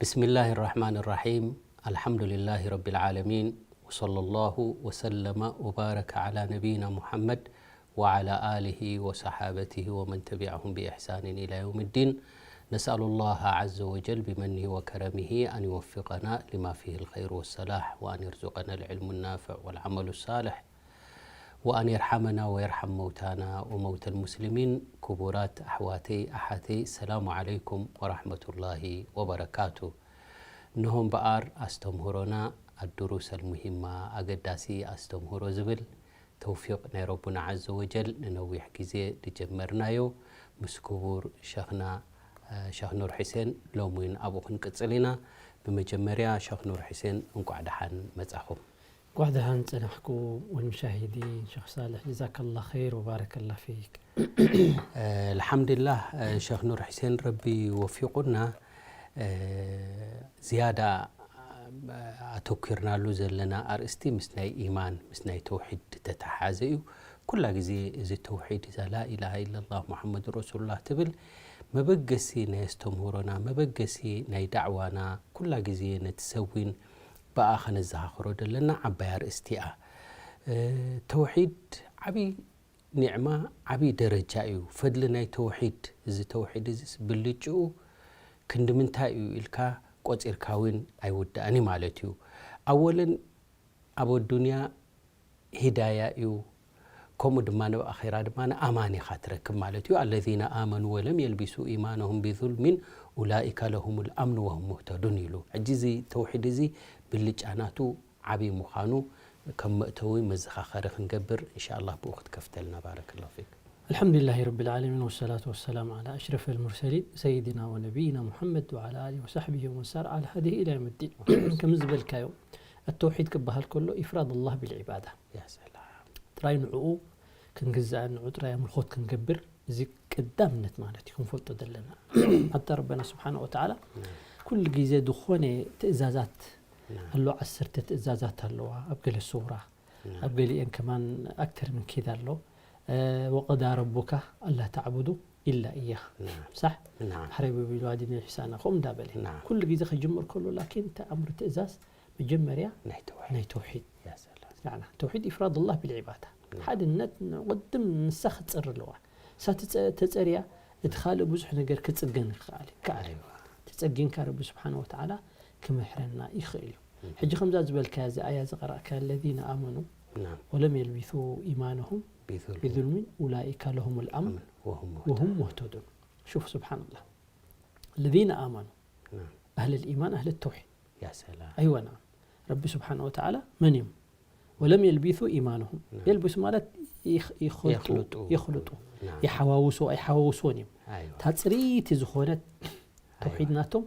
بسم الله الرحمن الرحيم. الحمد لله رب العالمين. وصلى الله وسلم وبارك على نبينا محمد وعلى آله وصحابته ومن تبعهم بإحسان إلى يوم الدين. نسأل الله عز وجل بمنه وكرمه أن يوفقنا لما فيه الخير والصلاح، وأن يرزقنا العلم النافع والعمل الصالح، وأن يرحمنا ويرحم موتانا وموتى المسلمين. ክቡራት ኣሕዋተይ ኣሓተይ፣ السلام عليكم ورحمة الله وبركاته. እንሆ እምበኣር ኣስተምህሮና الدروس المهمة፣ ኣገዳሲ ኣስተምህሮ ዝብል ተውፊቕ ናይ ረቡና عز وجل ንነዊሕ ግዜ ዝጀመርናዮ ምስ ክቡር ሸኽና፣ እ፣ ሸኽ ኑር ሑሴን ሎም እውን ኣብኡ ክንቅጽል ኢና። ብመጀመርያ ሸኽ ኑር ሑሴን እንቋዕ ደሓን መጻኹም። እንቋዕ ደሓን ጸናሕኩ። والمشاهدين ሸኽ ሳልሕ ጀዛከላ ኸይር ወባረከላ ፊክ። እ፣ الحمد لله፣ እ፣ ሸኽ ኑር ሑሴን ረቢ ወፊቑና። እ፣ ዝያዳ፣ እ፣ ኣተኲርናሉ ዘለና ኣርእስቲ ምስ ናይ ኢማን፣ ምስ ናይ ተውሒድ ዝተተሓሓዘ እዩ። ኩላ ግዜ እዚ ተውሒድ፣ እዛ لا إله إلا الله محمد رسول الله ትብል መበገሲ ናይ ኣስተምህሮና፣ መበገሲ ናይ ዳዕዋና፣ ኩላ ግዜ ነቲ ሰብ እውን ብኣ ከነዘኻኽሮ ዘለና ዓባይ ኣርእስቲ እያ። እ፣ ተውሒድ ዓቢ ኒዕማ፣ ዓቢ ደረጃ እዩ። ፈድሊ ናይ ተውሒድ፣ እዚ ተውሒድ እዚስ ብልጭኡ ክንዲ ምንታይ እዩ ኢልካ ቆጺርካ እውን ኣይውዳእን እዩ ማለት እዩ። ኣወለን ኣብ ኣዱንያ ሂዳያ እዩ፣ ከምኡ ድማ ኣብ ኣኼራ ድማ ኣማን ኢኻ ትረክብ ማለት እዩ። الذين آمنوا ولم يلبسوا إيمانهم بظلم أولئك لهم الأمن وهم مهتدون ኢሉ። ሕጂ እዚ ተውሒድ እዚ ብልጫ ናቱ ዓቢ ምዃኑ ከም መእተዊ መዘኻኸሪ ክንገብር፣ إن شاء الله ብኡ ክትከፍተልና። بارك الله فيك. الحمد لله رب العالمين والصلاة والسلام على أشرف المرسلين سيدنا ونبينا محمد وعلى آله وصحبه ومن سار على هديه إلى يوم الدين. ከም ዝበልካዮ፣ التوحيد ክበሃል ከሎ إفراد الله بالعبادة። يا سلام. ጥራይ ንዕኡ ክንግዛእ፣ ንዕኡ ጥራይ ኣምልኾት ክንገብር፣ እዚ ቀዳምነት ማለት እዩ ክንፈልጦ ዘለና። حتى ረበና ስብሓነ ወተዓላ نعم. ኩሉ ግዜ ዝኾነ ትእዛዛት نعم. ኣሎ፣ ዓሰርተ ትእዛዛት ኣለዋ ኣብ ገለ ሱራ፣ نعم. ኣብ ገሊአን ከማን أكثر من كذا ኣሎ። እ፣ وقضى ربك ألا تعبدوا إلا إياه። نعم. صح؟ نعم. ድሕሪ وبالوالدين إحسانا ከምኡ እንዳበለ نعم. ኩሉ ግዜ ክጅምር ከሎ ላኪን እቲ ኣምር ትእዛዝ መጀመርያ ናይ ተውሒድ። ናይ ተውሒድ። يا سلام. ናዕና ተውሒድ إفراد الله بالعبادة። نعم. ሓድነት ንቕድም ንሳ ክትጸሪ ኣለዋ። ንሳ ትጸ-፣ ተጸርያ እቲ ካልእ ብዙሕ ነገር ክጽገን ይኽኣል፣ ይከኣል። ኣይዋ። ተጸጊንካ ረቢ ስብሓነ ወተዓላ ክምሕረና ይኽእል እዩ። ሕጂ ከምዛ ዝበልካያ እዚ ኣያ ዝቐራእካያ الذين آمنوا نعم. ولم يلبسوا إيمانهم بظلم. بظلم أولئك لهم الأمن أمن وهم مهتدون. وهم مهتدون. شوف سبحان الله. الذين آمنوا نعم. أهل الإيمان أهل التوحيد. يا سلام. ኣይወ ናም ረቢ ስብሓን ወተዓላ መን እዮም? ولم يلبسوا إيمانهم نعم. يلبسوا ማለት ይኽ-፣ ይኸልጡ፣ የኽልጡ። የኽልጡ። نعم. ይሓዋውሱ ኣይሓዋውስዎን እዮም። ኣይዋ። እታ ፅርይቲ ዝኾነት ኣይዋ። ተውሒድ ናቶም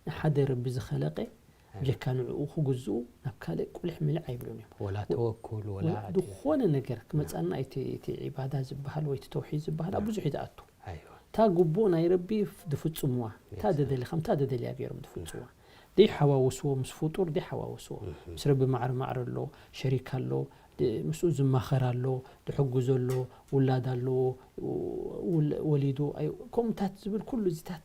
ንሓደ ረቢ ዝኸለቀ ኣይዋ። ጀካ ንዕኡ ክግዝኡ ናብ ካልእ ቁልሕ ምልዕ ኣይብሉን እዮም። ወላ ተወኩል ወላ ወላ ኣቲ- ዝኾነ ነገር ክመፃና እቲ፣ እቲ ዒባዳ ዝበሃል ወይ እቲ ተውሒድ ዝበሃል ኣብ ብዙሕ እዩ ዝኣቱ። ኣይዋ። እታ ግቡእ ናይ ረቢ ዝፍፅሙዋ፣ እታ የስ። ደደሊ-፣ ከምታ ደደልያ ገይሮም ዝፍፅሙዋ። ደይሓዋውስዎ፣ ምስ ፍጡር ደይሓዋውስዎ። እህ። ምስ ረቢ ማዕረ ማዕረ ኣሎ፣ ሸሪክ ኣሎ፣ ድ-፣ ምስኡ ዝማኸር ኣሎ፣ ድሕግዞ ኣሎ፣ ውላድ ኣለዎ፣ ውል-፣ ወሊዱ፣ ኣይ-፣ ከምኡታት ዝብል ኩሉ እዚታት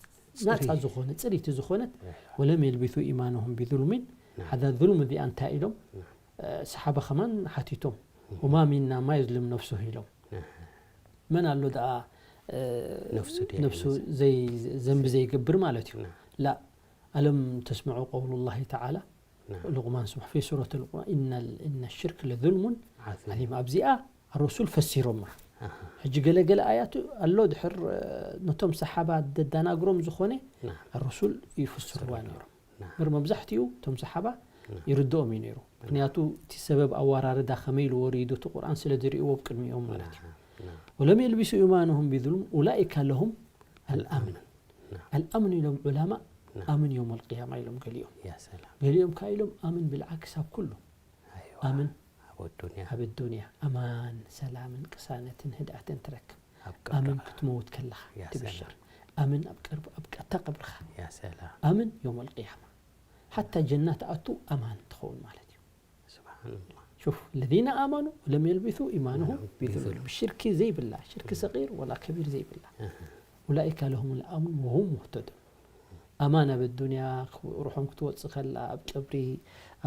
ናፃ ጽሪ። ዝኾነ፣ ጽሪቲ ዝኾነት፣ እህ። ولم يلبسوا إيمانهم بظلم። ናም። ሓዛ ዙልም እዚኣ እንታይ ኢሎም? ናም። እ፣ ሰሓባ ከማን ሓቲቶም፣ እህ። وما منا ما يظلم نفسه ኢሎም። ናም። መን ኣሎ ደኣ፣ እ፣ ነፍሱ ድያ ነፍሱ ይመዝን? ዘይ-፣ ዘንቢ ዘይገብር ማለት እዩ። ናም። ላ፣ ألم تسمعوا قول الله تعالى؟ ናም። ሉቕማን ስብሓ-፣ في سورة لقمان، إن ال-، إن الشرك لظلم ዓዚም። ዓዚም። ኣብዚኣ ኣረሱል ፈሲሮማ። ኣሃ። ሕጂ ገለገለ ኣያቱ ኣሎ ድሕር፣ እ፣ ነቶም ሰሓባ ደዳናግሮም ዝኾነ ናም። ኣረሱል ይፍስርዋ ፈስርዋ ነይሮም። ናም። እምበር መብዛሕትኡ እቶም ሰሓባ ናም። ይርድኦም እዩ ነይሩ። ናም። ምክንያቱ እቲ ሰበብ ኣወራርዳ ከመይ ኢሉ ወሪዱ እቲ ቁርኣን ስለ ዝርእይዎ ኣብ ቅድሚኦም ማለት እዩ። ናም። ናም። ولم يلبسوا إيمانهم بظلم أولئك لهم الأمن። ናም። الأمن ኢሎም ዑላማ ናም። ኣምን የውመል ቅያማ ኢሎም ገሊኦም። ያ ሰላም። ገሊኦም ከኣ ኢሎም ኣምን ብልዓክስ ኣብ ኩሉ። ኣይዋ። ኣምን ኣብ ኣዱንያ። ኣብ ኣዱንያ ኣማን፣ ሰላምን ቅሳነትን ህድኣትን ትረክብ። ኣብ ኣምን ቀብርኻ። ክትመውት ከለኻ ያ ትብሽር። ሰላም። ኣምን ኣብ ቀርብ-፣ ኣብ ቀታ ቀብርኻ። ያ ሰላም። ኣምን የውመል ቅያማ። ሓታ ጀና ትኣቱ ኣማን ትኸውን ማለት እዩ። ስብሓንላህ። ሹፍ፣ الذين آمنوا ولم يلبسوا إيمانهم نعم، بظلم. بظلم. ብሽርኪ ዘይብላ፣ ሽርኪ نعم. ሰጊር ወላ ከቢር ዘይብላ። أها. أولئك لهم الأمن وهم مهتدون. ኣማን ኣብ ኣዱንያ ሩሖም ክትወፅእ ከላ ኣብ ቀብሪ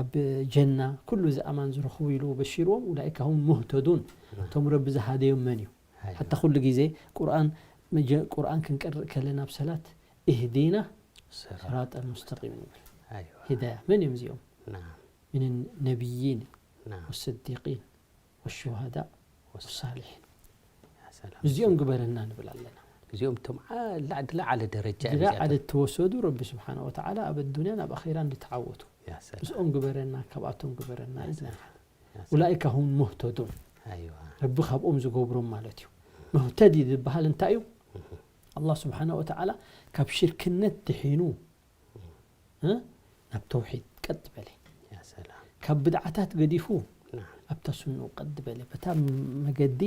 ኣብ ጀና ኩሉ እዚ ኣማን ዝረኽቡ ኢሉ በሺርዎም። ኡላኢካ ሁም ሙህተዱን፣ እቶም ረቢ ዝሃደዮም መን እዩ? ሓታ ኩሉ ግዜ ቁርኣን መጀ- ቁርኣን ክንቀርእ ከለና ኣብ ሰላት እህዲና ስራጠል ሙስተቂም ንብል። ሂዳያ መን እዮም እዚኦም? ምን ነቢይን ወስዲቂን ወሹሃዳ ወሳሊሒን። እዚኦም ግበረና ንብል ኣለና። እዚኦም እቶም ላዕዲ ለዓለ ደረጃ እዮም እዚኣቶም። ዝለዓለ እተወሰዱ ረቢ ስብሓነ ወተዓላ ኣብ ኣዱንያን ኣብ ኣኼራን ዝተዓወቱ። ምስኦም ግበረና፣ ካብኣቶም ግበረና ኢልና ኢና። ኡላኢካ ሁም ሙህተዱን። ረቢ ካብኦም ዝገብሮም ማለት እዩ። ሙህተዲ ዝበሃል እንታይ እዩ? ኣላህ ስብሓነ ወተዓላ ካብ ሽርክነት ድሒኑ እ? ናብ ተውሒድ ቀጥ በለ። ካብ ብድዓታት ገዲፉ ኣብታ ሱንኡ ቀጥ በለ። በታ መገዲ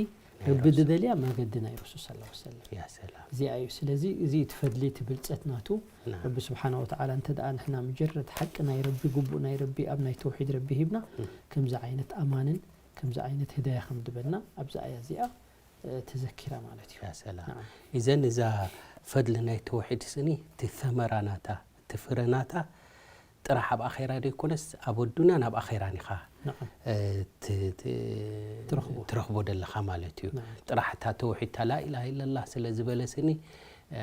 ረቢ ዝደልያ መገዲ ናይ ረሱል ሰለላሁ ዐለይሂ ወሰለም እዚኣ እዩ። ስለዚ እዚ እቲ ፈድሊ እቲ ብልፀት ናቱ ረቢ ስብሓነ ወተዓላ እንተ ደኣ ንሕና ምጀረድ ሓቂ ናይ ረቢ ግቡእ ናይ ረቢ ኣብ ናይ ተውሒድ ረቢ ሂብና ከምዚ ዓይነት ኣማንን ከምዚ ዓይነት ህዳያ ከም ድበና ኣብዛ ኣያ እዚኣ ተዘኪራ ማለት እዩ። ያ ሰላም። ናዓም። ኢዘን እዛ ፈድሊ ናይ ተውሒድ ስኒ እቲ ሰመራ ናታ እቲ ፍረ ናታ ጥራሕ ኣብ ኣኼራ ዘይኮነስ ኣብ ኣዱንያን ኣብ ኣኼራን ኢኻ ናዓም። እ፣ ት- ት- ትረኽቦ። ትረኽቦ ዘለኻ ማለት እዩ። ናዓም። ጥራሕ እታ ተውሒድ እታ ላኢላሃ ኢለላህ ስለ ዝበለ ስኒ እ፣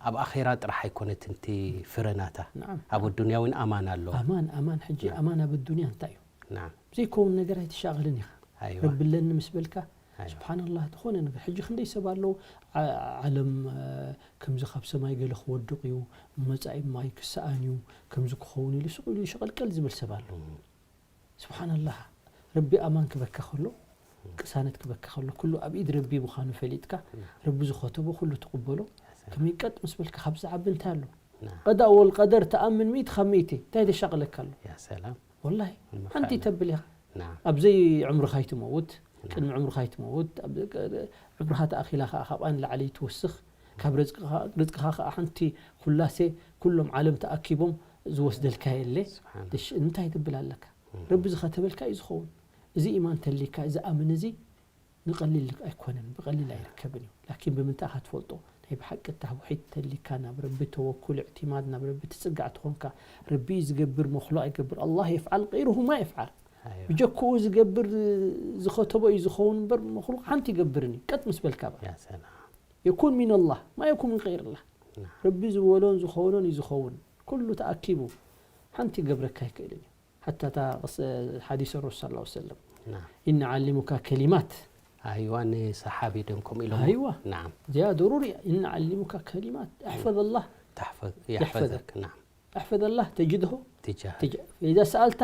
ኣብ ኣኼራ ጥራሕ ኣይኮነትን እቲ ፍረ ናታ ናዓም። ኣብ ኣዱንያ እውን ኣማን ኣለዎ። ኣማን ኣማን ሕጂ ናዓም። ኣማን ኣብ ኣዱንያ እንታይ እዩ? ናዓም። ዘይከውን ነገር ኣይትሻቐልን ኢኻ። ኣይዋ። ረቢ ኣለኒ ምስ በልካ ኣይዋ። ስብሓንላህ ዝኾነ ነገር ሕጂ ክንደይ ሰብ ኣለዉ ዓ- ዓለም እ፣ ከምዚ ካብ ሰማይ ገለ ክወድቕ እዩ መፃኢ ማይ ክሰኣን እዩ ከምዚ ክኸውን ኢሉ ስቕ ኢሉ ይሸቐልቀል ዝብል ሰብ ኣሎ። ስብሓንላህ። ረቢ ኣማን ክበካ ከሎ ቅሳነት ክበካ ከሎ ኩሉ ኣብ ኢድ ረቢ ምዃኑ ፈሊጥካ ረቢ ዝኸተቦ ኩሉ ትቕበሎ። ከመይ ቀጥ ምስ በልካ ካብዚ ዓቢ እንታይ ኣሎ? ናዓም። ቀዳእ ወልቀደር ተኣምን ሚእቲ ካብ ሚእቲ እንታይ ዘሻቕለካ ኣሎ? ያ ሰላም። ወላሂ እሞ ሓንቲ ፋዕላ። ተብል ኢኻ። ናዓም። ኣብ ዘይ ዕምርኻ ኣይትመውት፣ ናዓም። ቅድሚ ዕምርኻ ኣይትመውት፣ ኣብ ዕምርኻ ተኣኺላ ከኣ ካብኣ ንላዕሊ ትወስኽ። ካብ ርዝቅኻ ርዝቅኻ ከኣ ሓንቲ ኩላሴ ኩሎም ዓለም ተኣኪቦም ዝወስደልካ የለ። ስብሓን። ድሽ እንታይ ትብል ኣለካ? ረቢ ዝኸተበልካ እዩ ዝኸውን። እዚ ኢማን ተሊካ እዚ ኣምን እዚ ንቐሊል ኣይኮነን፣ ብቐሊል ኣይርከብን እዩ። ላኪን ብምንታይ ኢኻ ትፈልጦ? ናይ ብሓቂ ተውሒድ ተሊካ ናብ ረቢ ተወኩል እዕቲማድ ናብ ረቢ ትጽጋዕ ትኾንካ። ረቢ እዩ ዝገብር መኽሉቕ ኣይገብር። ኣላህ የፍዓል ገይሩሁ ማ የፍዓል። ኣይዋ። ብጀክኡ ዝገብር ዝኸተቦ እዩ ዝኸውን እምበር መኽሉቕ ሓንቲ ይገብርን እዩ። ቀጥ ምስ በልካ በቃ። ያ ሰላም። የኩን ሚነላህ ማ የኩን ምን ገይርላህ። ናዓም። ረቢ ዝበሎን ዝኸውኖን እዩ ዝኸውን። ኩሉ ተኣኪቡ ሓንቲ ይገብረካ ኣይክእልን እዩ። ሓታ እታ ቅስ- ሓዲስ ረሱል ሰለላሁ ዐለይሂ ወሰለም ናዓም። ኢነ ዓሊሙካ ከሊማት ኣይዋ ንሰሓቢ ደም ከምኡ ኢሎም ኣይዋ። ናዓም። እዚኣ ضروري እያ። ኢነ ዓሊሙካ ከሊማት እሕፈዝ ኣላህ ተሕፈዝ የሕፈዘክ። የሕፈዘክ ናዓም። እሕፈዝ ኣላህ ተጅድሁ ትጃህ ትጃ- ኢዛ ሰኣልታ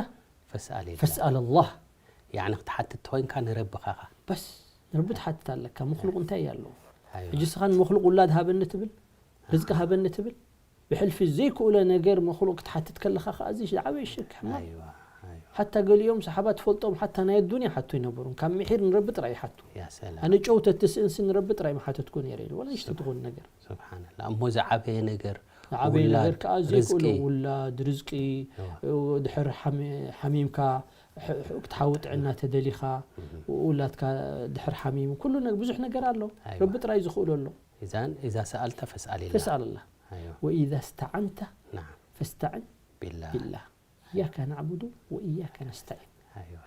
ፈስኣል ኢላ። ፈስኣል ኣላህ ያዕኒ ክትሓትት ተኾይንካ ንረብኻ ኢኻ። በስ ንረቢ ትሓትት ኣለካ መክሉቕ እንታይ እያ ኣለዎ ኣይዋ። ሕጂ ስኻ ንመክሉቕ ውላድ ሃበኒ ትብል ርዝቂ ሃበኒ ትብል ብሕልፊ ዘይክእሎ ነገር መክሉቕ ክትሓትት ከለኻ ከዓ እዚ ዝዓበየ ሽርክ ሕማም እዩ። ኣይዋ፣ ኣይዋ። ሓታ ገሊኦም ሰሓባ ትፈልጦም ሓታ ናይ ኣዱንያ ሓቶ ኣይነበሩን። ካብ ምሒር ንረቢ ጥራይ ይሓቱ። ያ ሰላም። ኣነ ጨው ተትስእንሲ ንረቢ ጥራይ ምሓተትኩ ነይረ ኢሉ። ወላ ንእሽቶ ትኹን ነገር። ስብሓንላ። እሞ ዝዓበየ ነገር ዝዓበየ ውላድ፣ ነገር ከዓ ዘይክእሎ ርዝቂ። ውላድ፣ ርዝቂ፣ እዋ። ድሕር ሓሚ- ሓሚምካ ሕ- ሕ- ክትሓዊ ጥዕና ተደሊኻ ውላድካ ድሕር ሓሚሙ ኩሉ ነገር ብዙሕ ነገር ኣሎ። ኣይዋ። ረቢ ጥራይ ዝኽእሎ ኣሎ። إذا إذا سألت فاسأل الله. فاسأل الله. أيوة. وإذا استعنت نعم. فاستعن بالله. بالله. إياك نعبد وإياك نستعين. أيوة.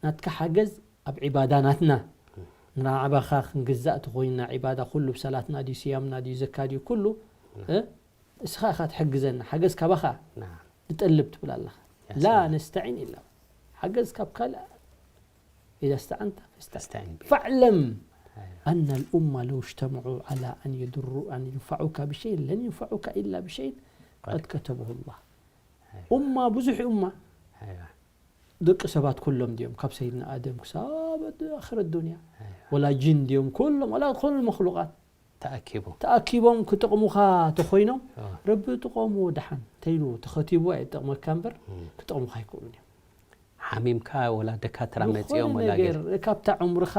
ናትካ ሓገዝ ኣብ ዒባዳ ናትና ንባዕኻ ክንግዛእ ተኾይንና ዒባዳ ኩሉ ብሰላትና ድዩ ስያምና ድዩ ዘካ ድዩ ኩሉ እ? እስኻ ኢኻ ትሕግዘና ሓገዝ ካባኻ ናም። ንጠልብ ትብል ኣለኻ يا لا سلام. نستعين إلا ሓገዝ ካብ ካልእ إذا استعنت فاستعن فاستعن بالله. فاعلم أيوة. أن الأمة لو اجتمعوا على أن يضروا أن ينفعوك بشيء لن ينفعوك إلا بشيء قد قد كتبه الله. أيوة. أمة ብዙሕ أمة أيوة. ደቂ ሰባት ኩሎም ድዮም ካብ ሰይድና ኣደም ክሳብ ኣድ- ኣኽር ኣዱንያ أيوة. ወላ ጅን ድዮም ኩሎም ወላ ኩሉ መክሉቃት ተኣኪቡ ተኣኪቦም ክጥቕሙኻ ተኾይኖም اه. ረቢ ጥቐሙ ደሓን ተይሉ ተኸቲቡ ኣይጠቕመካ እምበር እም። ክጠቕሙኻ ኣይክእሉን እዮም ሓሚምካ ወላ ደካትራ ዝኾነ መፂኦም ወላ ነገር ገር ካብታ ዕምርኻ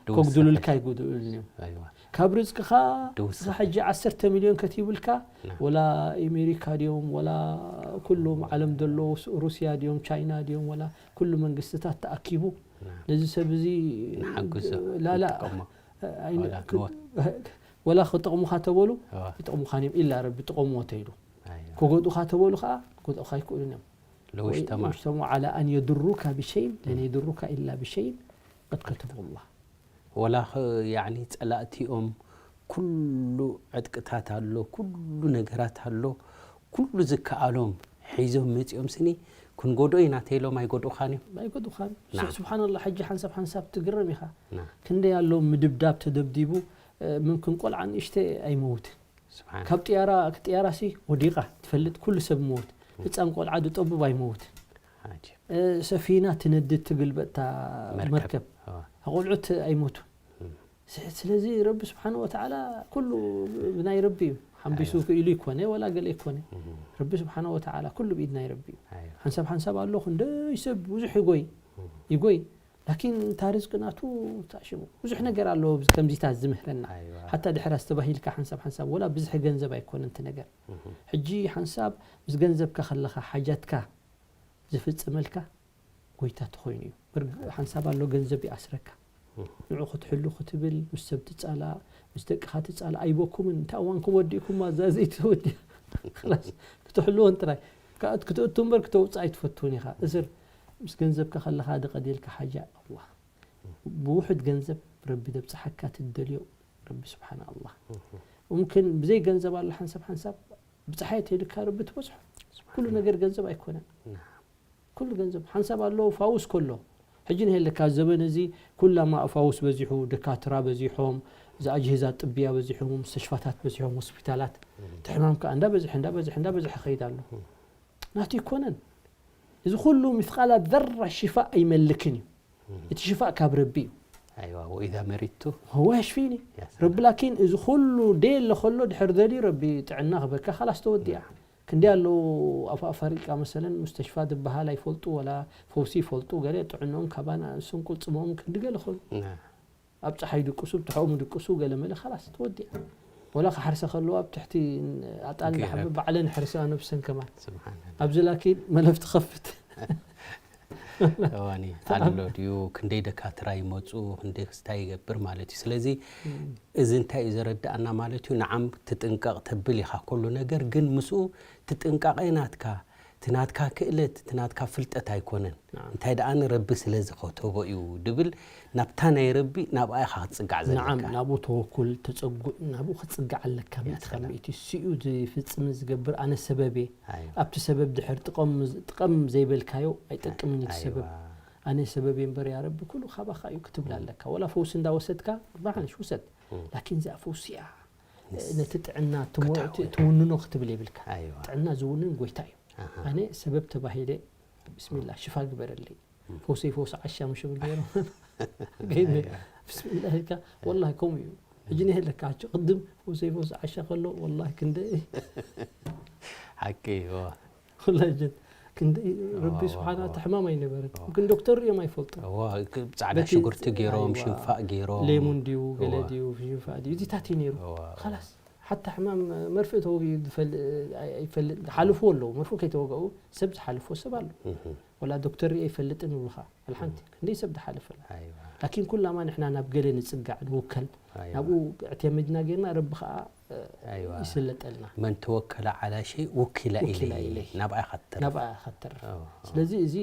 ድውስኽ ከጉድሉልካ ኣይጉድኡልን እዮም ኣይዋ ካብ ርዝቅኻ ድውስኽ እስኻ ሕጂ ዓሰርተ ሚልዮን ከቲቡልካ ና። ወላ ኣሜሪካ ድዮም ወላ ኩሎም ዓለም ዘሎ ሩስያ ድዮም ቻይና ድዮም ወላ ኩሉ መንግስትታት ተኣኪቡ ና። ነዚ ሰብ እዚ ንሓግዞ ላላ ንጥቀሞ ኣይነ- ወላ ክ- ንወ- ወላ ክጠቕሙኻ ተበሉ اه. ይጠቕሙኻን እዮም ኢላ ረቢ ጥቐምዎ ተይሉ ክጎድኡኻ ተበሉ ኸዓ ክጎድኡኻ ኣይክእሉን እዮም። لو اجتمعوا واجتمعوا على أن يضروك بشيء لن يضروك إلا بشيء قد كتبه الله ወላ ኸ ያኒ ጸላእቲኦም ኩሉ ዕጥቅታት ኣሎ፣ ኩሉ ነገራት ኣሎ፣ ኩሉ ዝከኣሎም ሒዞም መጺኦም ስኒ ክንጎድኦ ኢና ተይሎም ኣይጎድኡኻን እዮም። ኣይጎድኡኻን። ስብሓንላ ሕጂ ሓንሳብ ሓንሳብ ትግረም ኢኻ። ክንደይ ኣሎ ምድብዳብ ተደብዲቡ ምምክን ቆልዓ ንእሽተ ኣይመውትን። ካብ ጥያራ ጥያራ ሲ ወዲቓ ትፈልጥ ኩሉ ሰብ መውት። ህፃን ቆልዓ ድጠቡብ ኣይመውትን። ሰፊና ትነድድ ትግልበጥታ መርከብ ኣቆልዑት ኣይሞቱን። ስለዚ ረቢ ስብሓን ወተዓላ ኩሉ ብናይ ረቢ እዩ። ሓንቢሱ ክኢሉ ይኮነ ወላ ገለ ይኮነ። ረቢ ስብሓን ወተዓላ ኩሉ ብኢድ ናይ ረቢ እዩ። ሓንሳብ ሓንሳብ ኣሎ ክንደይ ሰብ ብዙሕ ይጎይ ይጎይ ላኪን እታ ርዝቂ ናቱ ተኣሽሙ ብዙሕ ነገር ኣለዎ። ከምዚታት ዝምህረና ሓታ ድሕር ኣስተባሂልካ ሓንሳብ ሓንሳብ ወላ ብዝሒ ገንዘብ ኣይኮነን እቲ ነገር። ሕጂ ሓንሳብ ምስ ገንዘብካ ከለኻ ሓጃትካ ዝፍፅመልካ ጎይታ ተኾይኑ እዩ። ሓንሳብ ኣሎ ገንዘብ ይኣስረካ። ንዑ ክትሕሉ ክትብል ምስ ሰብ ትፃላእ ምስ ደቅኻ ትፃላእ ኣይበኩምን። እንታይ እዋንኩም ወዲእኩማ እዛ ዘይትወዲያ ላስ ክትሕልዎን ጥራይ። ክትእቱ እምበር ክተውፅእ ኣይትፈትውን ኢኻ። እስር ምስ ገንዘብካ ከለኻ ደቐዲልካ ሓጃ ኣላ ብውሑድ ገንዘብ ረቢ ደብፅሓካ ትደልዮ ረቢ ስብሓን ኣላ። ሙምክን ብዘይ ገንዘብ ኣሎ ሓንሳብ ሓንሳብ ብፀሓይ ተይልካ ረቢ ትበፅሖ። ኩሉ ነገር ገንዘብ ኣይኮነን። ኩሉ ገንዘብ ሓንሳብ ኣሎ ፋውስ ከሎ ሕጂ ንሄለካ ዘበን እዚ ኩላማ ፋውስ በዚሑ ደካትራ በዚሖም ዝኣጅህዛ ጥብያ በዚሖም ሙስተሽፋታት በዚሖም ሆስፒታላት ትሕማምካ እንዳበዝሐ እንዳበዝሐ እንዳበዝሐ ኸይድ ኣሎ። ናቱ ይኮነን። እዚ ኩሉ ምፍቃላ ዘራ ሽፋእ ኣይመልክን እዩ። እቲ ሽፋእ ካብ ረቢ እዩ። ኣይዋ ወኢዛ መሪቱ هو يشفيني ረቢ ላኪን እዚ ኩሉ ደየለ ከሎ ድሕር ደልዩ ረቢ ጥዕና ክበካ ካላስ ተወዲኣ። ክንደይ ኣለዉ ኣብ ኣፍሪቃ መሰለን ሙስተሽፋ ዝበሃል ኣይፈልጡ ወላ ፈውሲ ይፈልጡ ገለ ጥዕንኦም ካባና ስንቁል ፅምኦም ክንዲ ገለ ኾኑ ኣብ ፀሓይ ድቅሱ ብትሕኦም ድቅሱ ገለ መለ ካላስ ተወዲኣ። ወላ ክሓርሰ ከለዋ ኣብ ትሕቲ ኣጣል ገረብ። ባዕለን ሕርሰ ኣነብሰን ከማን ስብሓን ኣብዚ ላኪን መለፍ ትኸፍት እዋኒ ኣሎ ድዩ ክንደይ ደካትራ ይመፁ ክንደይ ክስታይ ይገብር ማለት እዩ። ስለዚ እዚ እንታይ እዩ ዘረዳእና ማለት እዩ? ንዓም ትጥንቀቕ ተብል ኢኻ ኩሉ ነገር ግን ምስኡ ትጥንቃቐ ናትካ እቲ ናትካ ክእለት እቲ ናትካ ፍልጠት ኣይኮነን። እንታይ ደኣ ንረቢ ስለ ዝኸተቦ እዩ ድብል ናብታ ናይ ረቢ ናብኣ ኢኻ ክትፅጋዕ ዘለካ። ናብኡ ተወኩል ተፀጉዕ ናብኡ ክትፅጋዕ ኣለካ። ሚእቲ ካብ ሚእቲ እሱ እዩ ዝፍፅምን ዝገብር ኣነ ሰበብ እየ። ኣብቲ ሰበብ ድሕር ጥቐም ዘይበልካዮ ኣይጠቅምን እዩ ሰበብ። ኣነ ሰበብ እየ እምበር ያ ረቢ ኩሉ ካባኻ እዩ ክትብል ኣለካ። ወላ ፈውሲ እንዳወሰድካ ብሓንሽ ውሰድ ላኪን እዚኣ ፈውሲ እያ ነቲ ጥዕና ትውንኖ ክትብል የብልካ። ጥዕና ዝውንን ጎይታ እዩ። ኣነ ሰበብ ተባሂለ ብስሚላ ሽፋ ግበረለይ ፈውሰይ ፈውሲ ዓሻ ምሽ ብል ነይሮም ገይመ ብስሚላ ኢልካ ወላሂ ከምኡ እዩ። ሕጂ ነይ ኣለካ ሕጂ ቅድም ፈውሰይ ፈውሲ ዓሻ ከሎ ወላሂ ክንደ ሓቂ ወላሂ ጀን ክንደ ረቢ ስብሓን እቲ ሕማም ኣይነበረን። ግን ዶክተር እዮም ኣይፈልጡ ጻዕዳ ሽጉርቲ ገይሮም ሽንፋእ ገይሮም ሌሙን ድዩ ገለ ድዩ ሽንፋእ ድዩ እዚታት እዩ ነይሩ። ላስ ሓታ ሕማም መርፍእ ተወጊኡ ይፈልጥ ሓልፍዎ ኣለዉ። መርፍእ ከይተወገኡ ሰብ ዝሓልፍዎ ሰብ ኣሎ። ወላ ዶክተር ሪኦ ይፈልጥን ይብሉኻ። ኣልሓንቲ ክንደይ ሰብ ዝሓልፍ ኣላ። ላኪን ኩላማ ንሕና ናብ ገለ ንፅጋዕ ንውከል ናብኡ እዕትምድና ጌርና ረቢ ከዓ ይስለጠልና። መን ተወከለ ዓላ ሸይ ውኪላ ኢለይ ናብኣ ኢኻ ትተርፍ። ስለዚ እዚ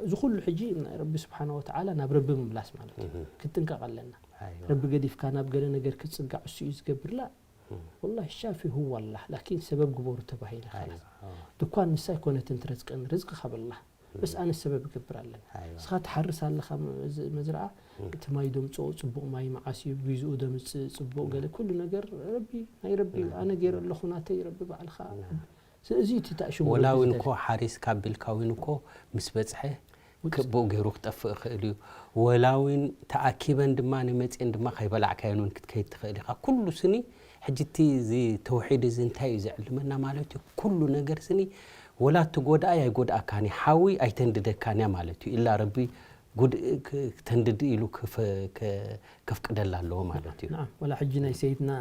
እዚ ኩሉ ሕጂ ረቢ ስብሓን ወተዓላ ናብ ረቢ ምምላስ ማለት እዩ። ክትጥንቀቕ ኣለና። ረቢ ገዲፍካ ናብ ገለ ነገር ክትፅጋዕ እሱ እዩ ዝገብርላ። ወላሂ ሻፊ ሁወ ኣላህ ላኪን ሰበብ ግበሩ ተባሂለ ኻላስ። ድኳን ንሳ ኣይኮነትን ትረዝቀኒ ርዝቂ ካብ ኣላህ በስ ኣነ ሰበብ እገብር ኣለኒ። ንስኻ ትሓርስ ኣለኻ መዝርዓ እቲ ማይ ደምፅኦ ፅቡቕ ማይ መዓስ እዩ ጊዝኡ ደምፅእ ፅቡቕ ገለ ኩሉ ነገር ረቢ ናይ ረቢ ኣነ ገይረ ኣለኹ ናተይ ረቢ ባዕልኻ እዚ እቲ ታእሽሙ ወላ እውን እኮ ሓሪስካ ኣቢልካ እውን እኮ ምስ በፅሐ ክብኡ ገይሩ ክጠፍእ ይኽእል እዩ። ወላ እውን ተኣኪበን ድማ ንመፅኤን ድማ ከይበላዕካየን እውን ክትከይድ ትኽእል ኢኻ። ኩሉ ስኒ ሕጂ እቲ እዚ ተውሒድ እዚ እንታይ እዩ ዘዕልመና ማለት እዩ? ኩሉ ነገር ስኒ ወላ እቲ ጎድኣይ ኣይጎድኣካን እዩ፣ ሓዊ ኣይተንድደካን እያ ማለት እዩ። ኢላ ረቢ ጉድ ተንድድ ኢሉ ከፍቅደላ ኣለዎ ማለት እዩ። ወላ ሕጂ ናይ ሰይድና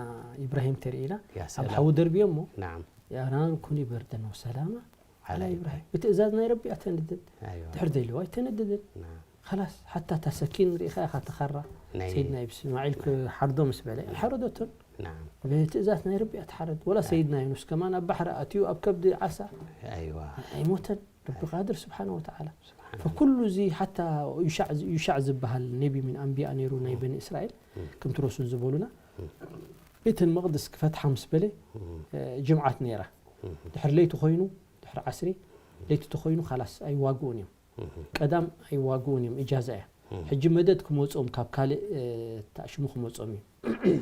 ኢብራሂም ተርእይና ኣብ ሓዊ ደርብዮ እሞ ያ ናሩ ኩኒ በርደን ወሰላማ ዓላ ኢብራሂም ብትእዛዝ ናይ ረቢ ኣተንድድን ድሕር ዘይልዋ ኣይተነድድን ላስ ሓታ እታ ሰኪን ርኢኻ ኢኻ ተኻራ ሰይድና እስማዒል ክሓርዶ ምስ በለ ኣይሓረደቶን። ናም ብትእዛዝ ናይ ረቢ እያ ትሓረድ። ወላ ሰይድና ዩኑስ ከማን ኣብ ባሕሪ ኣትዩ ኣብ ከብዲ ዓሳ ኣይዋ ኣይሞተን። ረቢ ቃድር ስብሓነ ወተዓላ ስብሓን ፈኩሉ እዚ ሓታ ዩሻዕ ዩሻዕ ዝበሃል ነቢ ምን ኣንቢያ ነይሩ ናይ በኒ እስራኤል ከምቲ ረሱል ዝበሉና ቤተል መቕድስ ክፈትሓ ምስ በለ ጅምዓት ነይራ። ድሕሪ ለይቲ ኮይኑ ድሕሪ ዓስሪ ለይቲ ተኮይኑ ካላስ ኣይዋግኡን እዮም። ቀዳም ኣይዋግኡን እዮም፣ እጃዛ እያ። ሕጂ መደድ ክመፅኦም ካብ ካልእ ተኣሽሙ ክመፅኦም እዩ።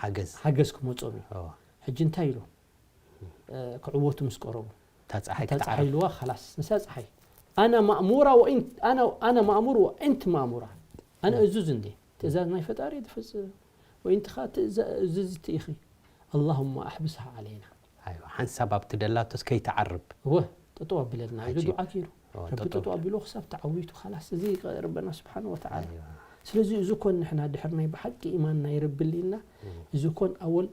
ሓገዝ ሓገዝ ክመፅኦም እዩ። ኦ፣ ሕጂ እንታይ ኢሉ ክዕወቱ ምስ ቀረቡ እታ ፀሓይ እታ ክትዓርብ ፀሓይ ኢልዋ ካላስ ንሳ ፀሓይ ኣና ማእሙራ ወኢን ኣና ኣና ማእሙር ወኢንቲ ማእሙራ ኣነ እዙዝ እንዴ ትእዛዝ ናይ ፈጣሪ ትፈፅም ወኢንቲ ኻ ትእዛ- እዝዝቲ ኢኺ ኣላሁማ ኣሕብስሃ ዓለይና ኣይዋ፣ ሓንሳብ ኣብቲ ደላቶስ ከይትዓርብ እወ ጠጠው ኣቢለልና ኢሉ ዓጂብ። ዱዓ ገይሩ እወ፣ ረቢ ጠጠው ጠጠው ኣቢሉ ክሳብ ተዓዊቱ ካላስ እዚ ረበና ስብሓን ወተዓላ ኣይዋ ስለዚ እዚ ኮን ንሕና ድሕር ናይ ብሓቂ ኢማን ናይ ረቢ ሊና እዚ ኮን ኣወል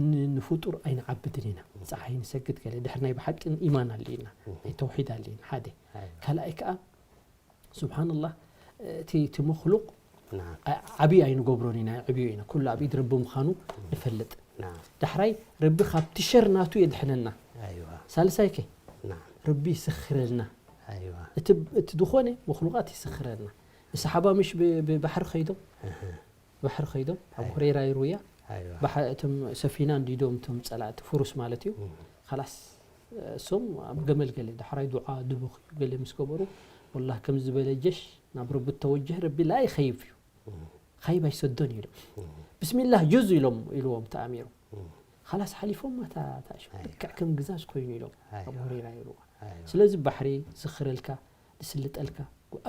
ን- ንፍጡር ኣይንዓብድን ኢና ፀሓይ ንሰግድ ገለ ድሕር ናይ ብሓቂ ኢማን ኣሊና ናይ ተውሒድ ኣሊና ሓደ ኣይዋ ካልኣይ ከዓ ስብሓንላህ እቲ እቲ መክሉቅ ናም ዓብዪ ኣይንገብሮን ኢና ዕብዮ ኢና ኩሉ ኣብ ኢድ ረቢ ምዃኑ ንፈልጥ ናም ዳሕራይ ረቢ ካብቲ ሸር ናቱ የድሕነና ኣይዋ ሳልሳይ ከ ናም ረቢ ይስኽረልና ኣይዋ እቲ እቲ ዝኾነ መክሉቃት ይስኽረልና ሰሓባ ምሽ ብባሕሪ ከይዶም ባሕሪ ከይዶም ኣብ ሁሬራ ይሩያ ኣይዋ ባሕ- እቶም ሰፊና እንዲዶም እቶም ፀላእቲ ፍሩስ ማለት እዩ ካላስ እሶም ኣብ ገመል ገለ ዳሕራይ ዱዓ ድብኽ እዩ ገለ ምስ ገበሩ ወላ ከም ዝበለ ጀሽ ናብ ረቢ ተወጀህ ረቢ ላ ይኸይፍ እዩ ኸይብ ኣይሰዶን እዩ ኢሎም ብስሚላህ ጁዝ ኢሎም ኢልዎም ተኣሚሩ ካላስ ሓሊፎም ማታ ታእሽም ልክዕ ከም ግዛዝ ኮይኑ ኢሎም ኣብ ኣይዋ ሁሬራ ይሩዋ ኣይዋ ስለዚ ባሕሪ ዝኽረልካ ዝስልጠልካ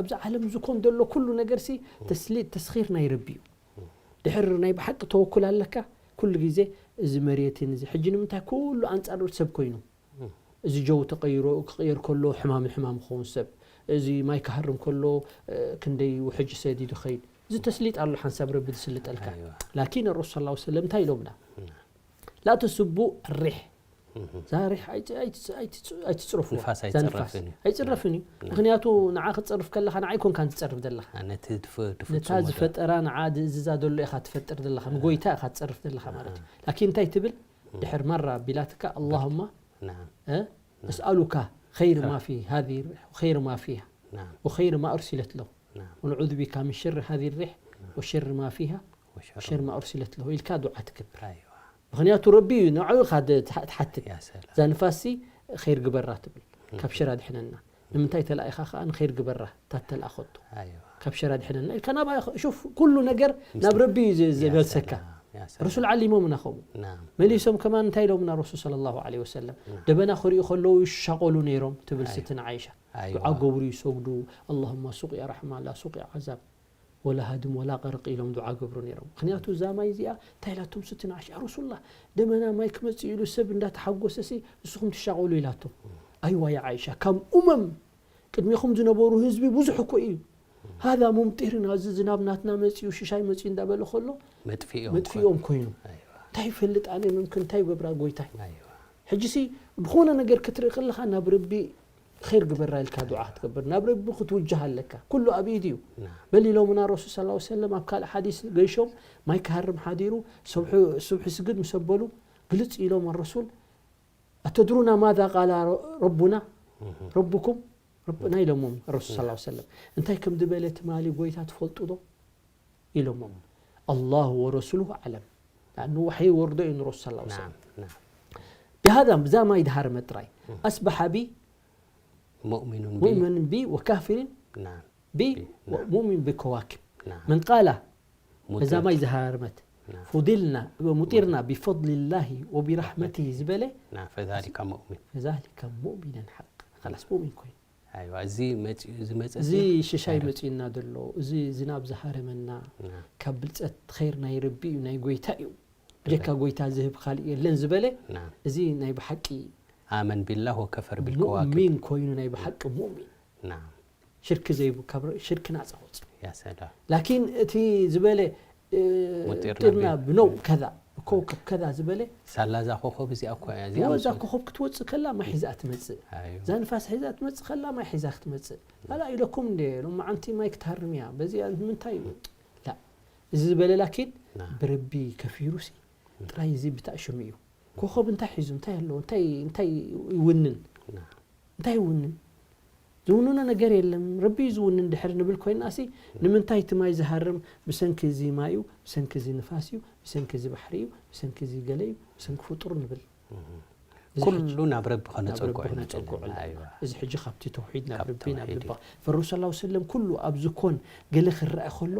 ኣብዚ ዓለም ዝኮን ዘሎ ኩሉ ነገር ሲ ተስሊጥ ተስኺር ናይ ረቢ እዩ ድሕር ናይ ብሓቂ ተወኩል ኣለካ ኩሉ ግዜ እዚ መሬትን እዚ ሕጂ ንምንታይ ኩሉ ኣንፃር ሰብ ኮይኑ እዚ ጀው ተቀይሮ ክቅየር ከሎ ሕማም ሕማም ክኸውን ሰብ እዚ ማይ ክሃርም ከሎ ክንደይ ውሕጅ ሰዲዱ ኸይድ እዚ ተስሊጥ ኣሎ ሓንሳብ ረቢ ዝስልጠልካ ኣይዋ ላኪን ረሱል ስ ሰለም እንታይ ኢሎምና ላ ተስቡ ሪሕ እዛ ሪሕ ኣይትፅረፉ ንፋስ ኣይፅረፍን እዩ ኣይፅረፍን እዩ ምክንያቱ ንዓ ክትፀርፍ ከለካ ንዓ ይኮንካ ትፀርፍ ዘለካ ነቲ ድፍ- ነታ ድፍፁም ዝፈጠራ ንዓ ዝእዝዛ ዘሎ ኢካ ትፈጥር ዘለካ ንጎይታ ኢካ ትፀርፍ ዘለካ ማለት እዩ ላኪን እንታይ ትብል ድሕር ማራ ቢላትካ ኣላሁማ ናም أسألك خير ما في هذه الريح وخير ما فيها ናም وخير ما أرسلت له ናም ونعوذ بك من شر هذه الريح وشر ما فيها ወሸር وشر ما أرسلت له ኢልካ ዱዓ ትገብር ኣይዋ ምክንያቱ ረቢ እዩ ንዕኡ ኢካ ድ- ትሓ- ትሓትት ያ ሰላም እዛ ንፋሲ ኸይር ግበራ ትብል ካብ ሸራ ድሕነና ንምንታይ ተላኢኻ ከዓ ንኸይር ግበራ እታ ተላእኸቶ ኣይዋ ካብ ሸራ ድሕነና ኢልካ ናብኣ ሹፍ ኩሉ ነገር ናብ ረቢ እዩ ዝ- ያ ዘመልሰካ ሰላም፣ ያ ሰላም። ረሱል ዓሊሞምና ከምኡ ናም መሊሶም ከማን እንታይ ኢሎምና ረሱል صلى الله عليه وسلم ደበና ክሪኡ ከለዉ ይሻቆሉ ነይሮም ትብል ኣይ። ስትን ዓይሻ ኣይዋ። ዱዓ ገብሩ ይሰግዱ اللهم سقيا رحمة لا سقيا عذاب ولا هدم ولا غرق ኢሎም ዱዓ ገብሩ ነይሮም ምክንያቱ እዛ ማይ እዚኣ እንታይ ኢላቶም ስትን ዓይሻ ያ ረሱሉላህ ደመና ማይ ክመፅእ ኢሉ ሰብ እንዳተሓጎሰ ሲ ንስኹም ትሻቆሉ ኢላቶም ኣይዋ ያ ዓይሻ ካብ ኡመም ቅድሚኹም ዝነበሩ ህዝቢ ብዙሕ እኮ እዩ هذا ممطرنا እዚ ዝናብ ናትና መፅኡ ሽሻይ መፅኡ እንዳበለ ከሎ መጥፊኦም መጥፊኦም ኮይኑ ኣይዋ እንታይ ይፈልጥ ኣነ ምምክን እንታይ ይገብራ ጎይታይ ኣይዋ ሕጂ ሲ ዝኾነ ነገር ክትርኢ ከለኻ ናብ ረቢ ኸይር ግበራ ኢልካ ዱዓ ክትገብር ናብ ረቢ ክትውጅህ ኣለካ ኩሉ ኣብ ኢድ እዩ ናም በል ኢሎምና ረሱል صلى الله عليه وسلم ኣብ ካልእ ሓዲስ ገይሾም ማይ ክሃርም ሓዲሩ ሱብሒ ሱብሒ ስግድ ምስ ኣበሉ ግልፅ ኢሎም ረሱል أتدرون ماذا قال ربنا ربكم ربنا ኢሎሞም ረሱል صلى الله عليه وسلم እንታይ ከም ዝበለ ትማሊ ጎይታ ትፈልጡ ዶ ኢሎሞም الله ورسوله أعلم لأنه وحي ወርዶ እዩ ንረሱል صلى الله عليه وسلم ናም ናም بهذا ብዛ ማይ ድሃርመ ጥራይ أصبح بي مؤمن بي مؤمن بي وكافر ናም بي نعم. مؤمن بكواكب نعم. من قال مطرت. እዛ ማይ ዝሃርመት نعم. فضلنا مطرنا بفضل الله وبرحمته ዝበለ نعم. فذلك مؤمن. فذلك مؤمنا حق خلاص مؤمن ኮይኑ ኣይዋ፣ እዚ መፂኡ ዝመፀ እዚ ሲ ሽሻይ ኣይረ- መፂኡና ዘሎ እዚ ዝናብ ዝሃረመና ናም። ካብ ብልፀት ኸይር ናይ ረቢ እዩ ናይ ጎይታ እዩ ጀካ ጎይታ ዝህብ ካልእ የለን ዝበለ ናም። እዚ ናይ ብሓቂ ኣመን ቢላህ ወከፈር ቢልከዋክብ። ሙእሚን ኮይኑ ናይ ብሓቂ ሙእሚን ናም። ሽርክ ዘይብ ካብ ሽርክ ናፃ ወፅ ያ ሰላም። ላኪን እቲ ዝበለ እ፣ ሙጢርና ሙጢርና ቢ- ብነው ከዛ ብኮከብ ከዛ ዝበለ ሳላ እዛ ኮኸብ እዚኣ እኮ እያ፣ እዚኣ እወ ምስ እዛ ኮኸብ ክትወፅእ ከላ ማይ ሒዛ ትመፅእ ኣዩ። እዛ ንፋስ ሒዛ ትመፅእ ከላ ማይ ሒዛ ክትመፅእ ኣላ ኢለኩም እንደ ሎማዓንቲ ማይ ክትሃርም እያ በዚኣ ንምንታይ ላ እዚ ዝበለ ላኪን ና። ብረቢ ከፊሩ ሲ ጥራይ እዚ ብታእሽሙ እዩ። ኮኸብ እንታይ ሒዙ፣ እንታይ ኣለዎ፣ እንታይ እንታይ ይውንን፣ እንታይ ይውንን? ዝውንኖ ነገር የለን። ረቢ እዩ ዝውንን ድሕር ንብል ኮይና ሲ ንምንታይ እቲ ማይ ዝሃርም? ብሰንኪ እዚ ማይ እዩ፣ ብሰንኪ እዚ ንፋስ እዩ፣ ብሰንኪ እዚ ባሕሪ እዩ፣ ብሰንኪ እዚ ገለ እዩ፣ ብሰንኪ ፍጡር ንብል። እዚ ሕጂ ኩሉ ናብ ረቢ ናብ ረቢ ከነጸግዖ ኢና ከነጸግዖ ዘለና። ኣለና። ኣይዋ። እዚ ሕጂ ካብቲ ተውሒድ ናብ ካብ ረቢ ናብ ተውሒድ ልባ ፈሩ ሰለላሁ ሰለም ኩሉ ኣብ ዝኾን ገለ ክረአ ከሎ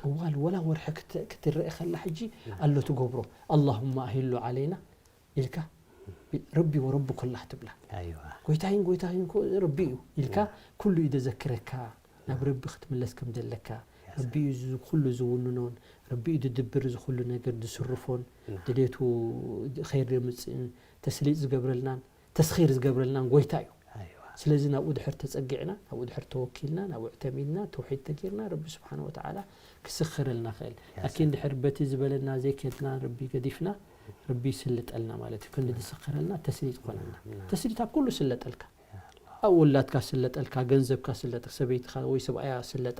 ጠዋል ወላ ወርሒ ክት- ክትረአ ከላ ሕጂ ኣሎ እቲ ገብሮ ኣላሁማ ኣሂሉ ዓለይና ኢልካ ረቢ ወረቢ ኩላህ ትብላ ኣይዋ። ጎይታይን ጎይታይን እኮ ረቢ እዩ ኢልካ ኩሉ እዩ ዘዘክረካ ናብ ረቢ ክትምለስ ከም ዘለካ ረቢ እዩ እዚ ኩሉ ዝውንኖን ረቢ እዩ ዝድብር እዚ ኩሉ ነገር ዝስርፎን ድሌቱ ኸይር የምፅእን ተስሊጥ ዝገብረልናን ተስኺር ዝገብረልናን ጎይታ እዩ። ኣይዋ። ስለዚ ናብኡ ድሕር ተፀጊዕና ናብኡ ድሕር ተወኪልና ናብኡ ዕተሚድና ተውሒድ ተጌርና ረቢ ስብሓን ወተዓላ ክስኽረልና ክእል። ላኪን ድሕር በቲ ዝበለና ዘይከድና ረቢ ገዲፍና ረቢ ይስልጠልና ማለት እዩ። ክንዲ ዝስኽረልና ተስሊጥ ኮነልና። ተስሊጥ ኣብ ኩሉ ስለጠልካ ኣብ ውላድካ ስለጠልካ፣ ገንዘብካ ስለጠልካ፣ ሰበይትኻ ወይ ሰብኣያ ስለጣ፣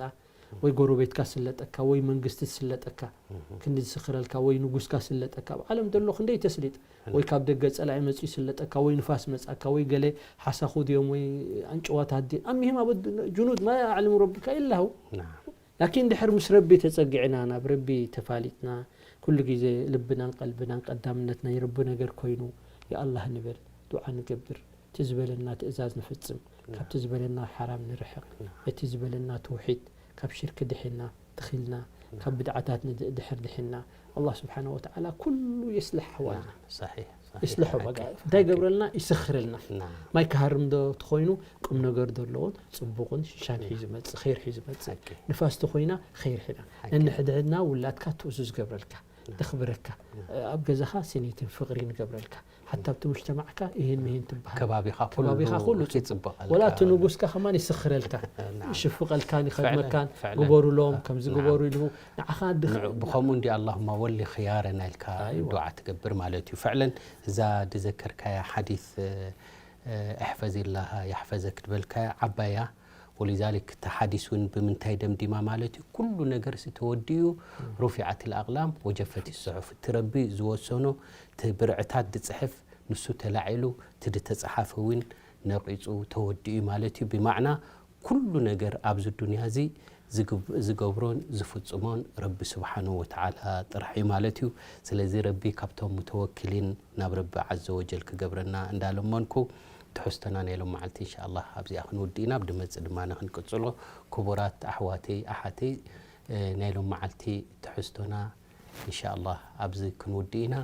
ወይ ጎረቤትካ ስለጠካ፣ ወይ መንግስቲ ስለጠካ፣ ክንዲ ዝስኽረልካ፣ ወይ ንጉስካ ስለጠካ፣ ኣብ ዓለም ዘሎ ክንደይ ተስሊጥ፣ ወይ ካብ ደገ ጸላኢ መጺኡ ስለጠካ፣ ወይ ንፋስ መጻካ፣ ወይ ገለ ሓሳኹ ድዮም ወይ ኣንጭዋታት ድዮም፣ ኣሚሂም ኣብ ጁኑድ ማ ያዕለሙ ረቢካ ኢላሁ። ናም። ላኪን ድሕር ምስ ረቢ ተጸጊዕና ናብ ረቢ ተፋሊጥና ኩሉ ግዜ ልብናን ቀልብናን ቀዳምነት ናይ ረቢ ነገር ኮይኑ የኣላህ ንበል ዱዓ ንገብር እቲ ዝበለና ትእዛዝ ንፍጽም ካብቲ ዝበለና ሓራም ንርሕቕ እቲ ዝበለና ተውሒድ ካብ ሽርክ ድሒና ተኺልና ካብ ብድዓታት ንድ- ድሕር ድሒና ኣላህ ስብሓነ ወተዓላ ኩሉ የስልሕ ኣሕዋልና صحيح صحيح ይስልሖ በቃ እንታይ ገብረልና ይስኽረልና نعم ማይ ክሃርም ዶ ተኾይኑ ቁም ነገር ዘለዎን ፅቡቕን ሽሻን ሒዙ መፅእ ኸይር ሒዙ መፅእ حقي ንፋስ ተኾይና ኸይር ሒና ነንሕድሕድና ውላድካ ትእዙዝ ገብረልካ ተኽብረካ ኣብ ገዛኻ ስኒትን ፍቕሪ ንገብረልካ ሓታ ኣብቲ ሙጅተማዕካ ይህን ምሂን ትበሃል ከባቢኻ ከባቢኻ ኩሉ ይፅበቐልካ ወላ እቲ ንጉስካ ከማን ይስኽረልካ نعم ይሽፍቐልካን ይኸድመካን فعلا ግበሩሎም نعم ከምዚ ግበሩ ኢሉ ንዓኻ ድኽ ንዑ- ብኸምኡ እንዲ ኣላሁማ ወሊ ክያረና ኢልካ ኣይዋ። ዱዓ ትገብር ማለት እዩ ፍዕለን እዛ ድዘከርካያ ሓዲስ እሕፈዚ ላሃ የሕፈዘክ ትበልካያ ዓባያ ወሊዛሊክ እታ ሓዲስ እውን ብምንታይ ደምዲማ ማለት እዩ ኩሉ ነገር ሲ ተወዲኡ ሩፊዓት ልኣቅላም ወጀፈት ስሑፍ እቲ ረቢ ዝወሰኖ እቲ ብርዕታት ድፅሕፍ ንሱ ተላዒሉ እቲ ድተፅሓፈ እውን ነቂፁ ተወዲኡ ማለት እዩ ብማዕና ኩሉ ነገር ኣብዚ ዱንያ እዚ ዝግብ- ዝገብሮን ዝፍፅሞን ረቢ ስብሓንሁ ወተዓላ ጥራሕ እዩ ማለት እዩ ስለዚ ረቢ ካብቶም ሙተወኪሊን ናብ ረቢ ዓዘ ወጀል ክገብረና እንዳለመንኩ ትሕዝቶና ናይ ሎም መዓልቲ እንሻ ኣላህ ኣብዚኣ ክንውድእ ኢና ብድመፅእ ድማ ንክንቅፅሎ ክቡራት ኣሕዋተይ ኣሓተይ እ፣ ናይ ሎም መዓልቲ ትሕዝቶና እንሻ ኣላህ ኣብዚ ክንውድእ ኢና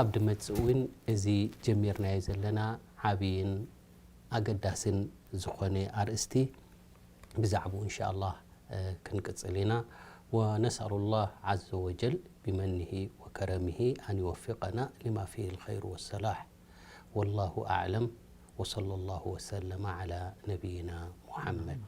ኣብ ድመፅእ እውን እዚ ጀሚርናዮ ዘለና ዓብይን ኣገዳስን ዝኾነ ኣርእስቲ ብዛዕባኡ እንሻ ኣላህ እ፣ ክንቅፅል ኢና ونسأل الله عز وجل بمنه وكرمه أن يوفقنا لما فيه الخير والصلاح والله أعلم وصلى الله وسلم على نبينا محمد